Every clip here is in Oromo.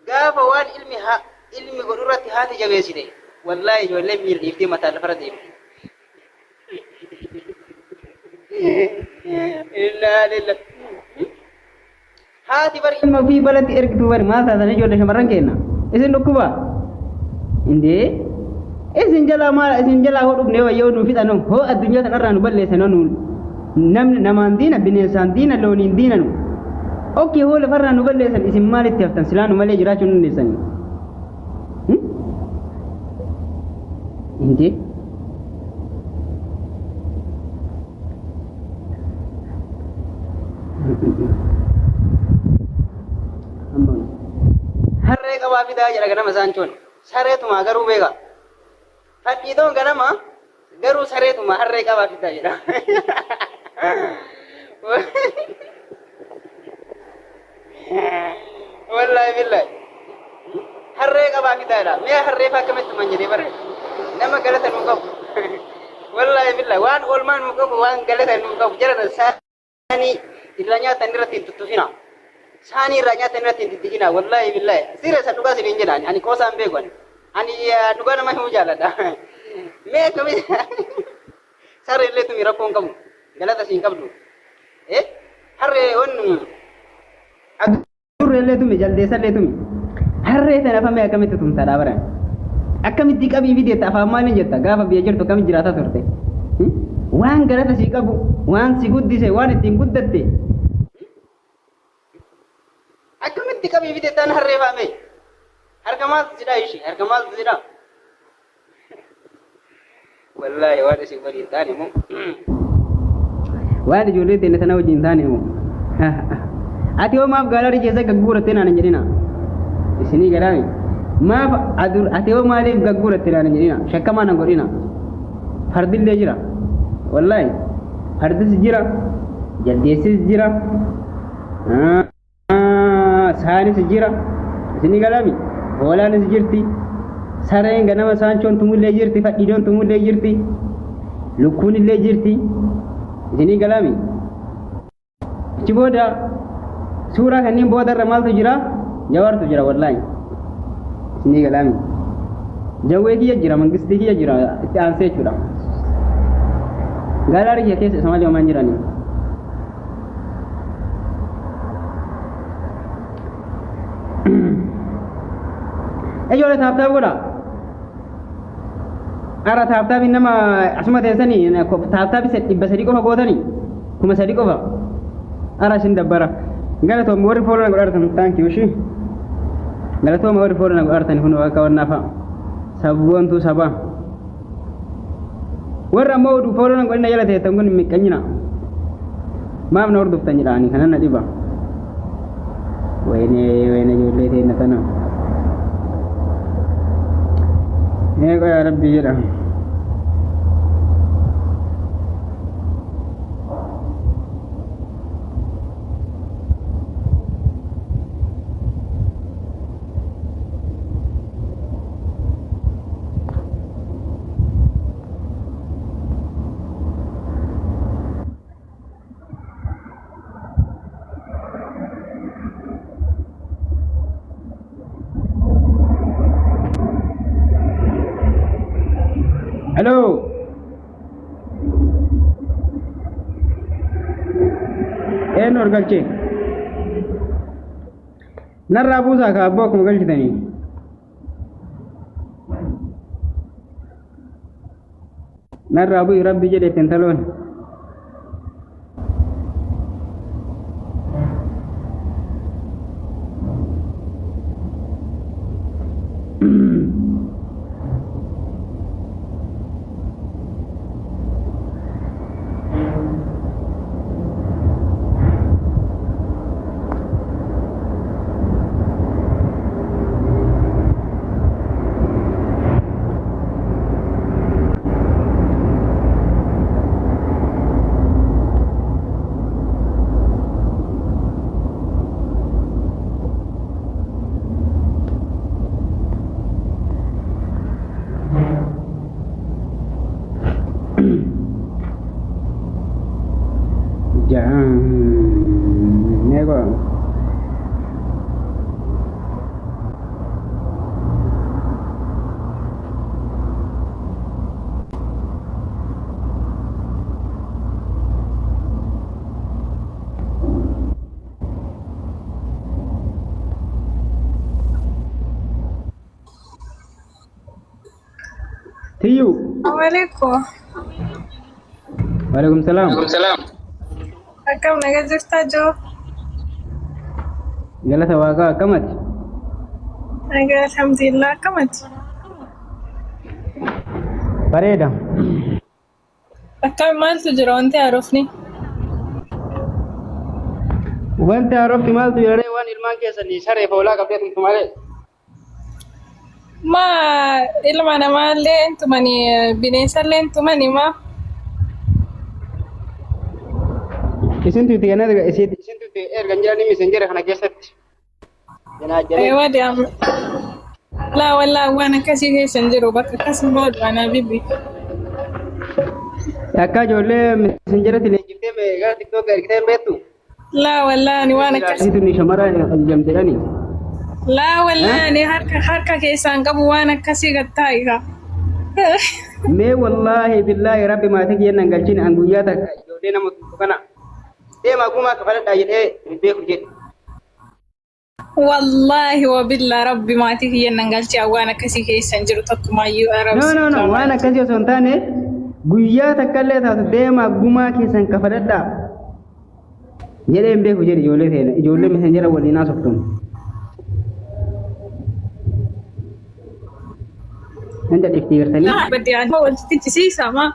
Gaafa waan ilmi haa ilmi godhu irratti haati jabeessite, wallaahi ijoolleen miila dhiiftee mataan lafarra deemti. Innaa lillahi. Haati bari ilma ofii balatti ergitu bari maal taatan ijoollee shamarran keenna. Isin dhukkuba. Indee isin jalaa maal isin jalaa hoo dhufnee wayyoo nu fixan hoo addunyaa tanarraa nu balleessan hoo nu namni namaan diina bineensaan diina looniin diina nu. Okkee hoo lafarraa nu balleessan isin maalitti haftan silaa nu malee jiraachuu hin dandeessanii. Indee. Harree qabaa fidaa jedha ganama saanchoon. Sareetumaa garuu beeka. Fadhiitoon ganama garuu sareetumaa harree qabaa fidaa jedha. Wallaahi billaahi. Harree qabaa fidaa jedha. Mi'a harree fa'aa akkamitti tuman jedhee bare. Nama galata nuu qabu. Wallaahi billaahi waan oolmaa nuu qabu waan galata nuu qabu jala saanii irraa nyaatan irratti hin tuttufina. Saanii irraa nyaatan irratti hin diddigina. Wallaahi billaahi. Siree san dhugaa isin hin jedha. Ani qoosaa hin beeku ani. Ani dhugaa nama himuu jaalladha. Mee akkamitti saree illee tumi rakkoo hin qabu. Galata siin qabdu. Eh? Harree wanni adurree illee tumi jaldeessa illee tumi. Harree tana famee akkamitti tumta dhaabaran? Akkamitti qabii fideetta afaan maaliin jetta gaafa biyya jirtu akkamitti jiraataa turte? Waan galata sii qabu, waan si guddise, waan ittiin guddatte. Akkamitti qabii fideettaan harree faamee? Harka maaltu sidhaa ishii? Harka maaltu sidhaa? Wallaahi waan isin waliin taane moo. Waan ijoollee teenne tana wajjin taane moo. Ati hoo maaf gaalarii keessa gagguurattee naan hin jedhina. Isinii galaami. Maaf adur ati hoo maaliif gagguuratte naan hin jedhina. Shakkamaa nan godhina. Fardillee jira. Wallaahi fardis jira. Jaldeessis jira. Saanis jira. Isinii galami. Hoolaanis jirti. Sareen ganama saanchoon tumullee jirti. Fadhiidoon tumullee jirti. Lukkuun illee jirti. Isinii galami. Achi booda suuraa kanneen booda irra maaltu jira? Jawaartu jira wallaahi. Isinii galami. Jawwee kiyya jira, mangistii kiyya jira itti aansee jechuudha. Gaalaarii kiyya keessa isa malee homaan jiranii. Ijoollee tap tap godha. Ara tap tapiin nama asuma teessanii tap tapii 300 qofa gootanii 3000 qofa. Ara isin dabbara. Galatoom warri follow na godhartan thank you ishii. Galatooma warri follow na godhartan kun akka wannaa fa'a. Sabboontuu sabaa. Warra ammoo oduu follow nan godhina jala teettan kun miqqanyina. Maaf na hordoftan jedhaani kanan na dhiba. Wayne wayne ijoollee teenna tana. Mee qoyaa rabbii jedha. Hello. Eenyu ol galchee? Narraa buusaa ka abboo akkuma galchitanii. Narraa bu'i rabbi jedhe itti intaloon. Tiyyuu. Alaikum. Waalaikum salaam. Akkam nagaa jirtaa jiru? Galata waaqaa akkamati? Nagaa alhamdulillah akkamati? Bareeda. Akkam maaltu jira wanti haarofni? Wanti haarofti maaltu jira ree waan ilmaan keessanii saree foolaa qabdee tumtu malee. Ma ilma namaallee hin tumanii bineensallee hin tumanii ma? Isintu itti kennaa isintu itti ergan jiranii misenjera kana keessatti. Janaa jedhee. Eewa deemu. Laa wallaa waan akkasii keessa hin jiru bakka akkas hin godhu anaa bibi. Takka ijoollee misenjeratti leenjiftee gara tiktook ergitee hin beektu. Laa wallaa ani waan akkasii. Isitu ni shamara ajajamteedhani. Laa wallaa ani harka harka keessaan qabu waan akkasii gattaa'iga. Mee wallaahi billaahi rabbi maatii kiyya nan galchin an guyyaa takka ijoollee nama tumtu kana deemaa gumaa kafaladhaa jedhee hin beeku jedhe. Wallaahi wabillaa rabbi maatii kiyya nan galchee waan akkasii keessa hin jiru tokkumaayyuu No no no waan akkasii osoo hin taane guyyaa takka illee taatu deemaa gumaa keessan kafaladhaa jedhee hin beeku jedhe ijoollee teena ijoollee miseenjera waliin haasoftuun. Hin dadhiftii gartanii. Badii ani wal fichisiisa ma.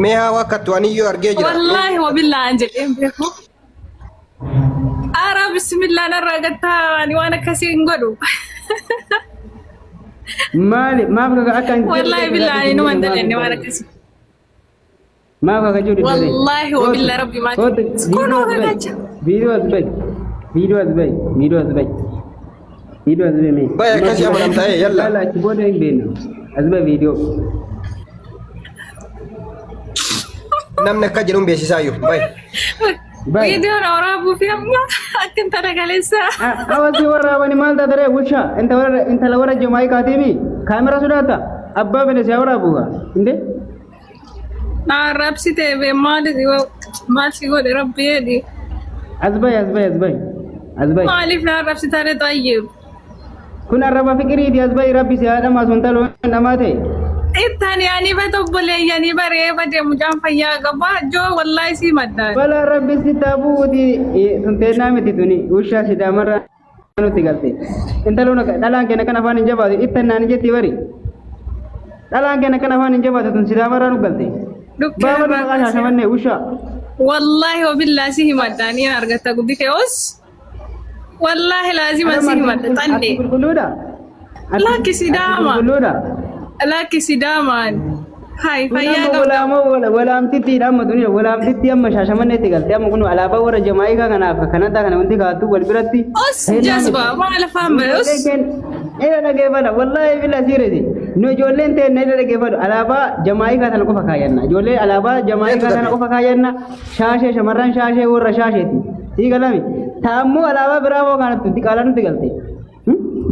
Mee haa wakkattu aniyyuu argee jira. Wallaahi wabillaa an jedhee hin beeku. Ara bismillah narraa gattaa ani waan akkasii hin godhu. Maali maaf kaka akka hin Wallaahi billaa ani numa hin dalenne waan akkasii. Maaf kaka jiru Wallaahi wabillaa rabbi maatii. Kunoo kakacha. Viidiyoo as bahi. Viidiyoo as bahi. Viidiyoo as bahi. Viidiyoo as bahi mee. Bahi akkasii amanamta, ee, yalla. Yalla achi booda hin beekna. As bahi viidiyoo. Namni akka jedhuun beeksisaayyuu. Bahi. Bahi. Viidiyoon waraabuu fi amma akka intala kaleessaa. Awasi waraabani maal taatare wusha intala warra Jamaayikaatiimi kaamera sodaata abbaa fedhe si haa waraabuuga inde Na arrabsite bee maali maal si godhe rabbi jedhi. as bahi as bahi as bahi as bahi Maaliif na arrabsitare xayyib? Kun arraba fiqiriiti as bahi rabbi si haa dhamaasu intala waan dhamaa ta'e. Ittaan yaanii bata obboleeyyanii baree badee mucaan fayyaa qaba joo wallaahi sii maddaan. Balaa rabbi si taabuuti tun teennaa miti tuni ushaa sidaamarraa nutti galte. Intaloon dhalaan keenya kan afaan hin jabaatu ittan naan jetti bari. Dhalaan keenya kan afaan hin jabaatu tun sidaamarraa nu galte. Dhukkee Baaba irraa maqaa shaashamannee ushaa. Wallaahi wabillaa si himadhaan ni argatta guddi kee os. Wallaahi laazima si himadha Ati xanne. qulqulluudha. Lakki sidaama. Qulqulluudha. Lakki sidaamaan. Hai fayyaa Amma qabda. walaamoo walaamtitti amma tuni walaamtitti amma shaashamanneetti galte amma kun alaabaa warra Jamaayikaa kanaaf Kanadaa kana wanti kaa'attu wal biratti. Os jazba maal afaan bare os. Ila dhageeffadha wallaahi bila siiresi nu ijoolleen teenne ila dhageeffadhu alaabaa Jamaayikaa sana qofa kaayyanna ijoollee alaabaa Jamaayikaa sana qofa kaayyanna shaashee shamarran shaashee warra shaasheeti sii galami taammoo alaabaa biraa moo kanattu diqaalaa nutti galte.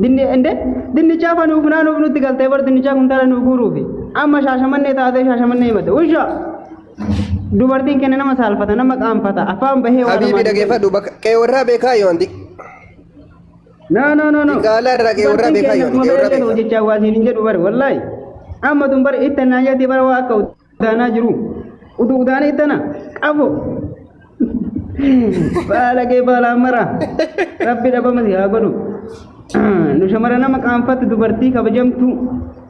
Dinni inde dinnichaa fa nuuf naanuuf nutti galtee bar dinnichaa kuntaala nuuf guuruufi amma shaashamannee taatee shaashamannee himate usha dubartiin kenna nama saalfata nama qaanfata afaan bahee waa Habiibi namaa dhageeffadhu bakka qe'ee beekaa yoon di. No no no no. Diqaalaa irraa qe'ee Dubartiin beekaa keenya yoon akkuma qe'ee beektu beekaa. hojjechaa waa siin hin jedhu bari wallaahi amma tun bari itti naan jetti bara waa akka utaanaa jiru utuu utaanii ittana qafo Baalagee baalaan mara. Rabbi dhabama si haa godhu. Nu shamara nama qaanfattu dubartii kabajamtu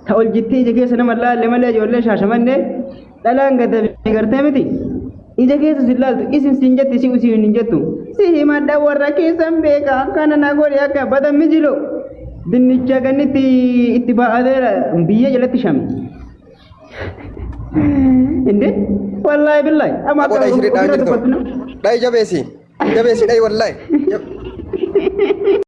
ta ol jittee ija keessa nama laalle malee ijoollee shaashamannee dhalaan gadabii gartee miti. Ija keessa si laaltu isin siin jetti si usiin hin jettu. Si himadha warra keessan beeka akkana na godhe akka bada mijilo. Dinnicha gannitti itti ba'ateera biyya jalatti shame. Inde wallahi billahi amma Aboo dhayi sirrii dhayi ofirra jirtu. dubbattu Dhayi jabeessi. Jabeessi dhayi wallaahi.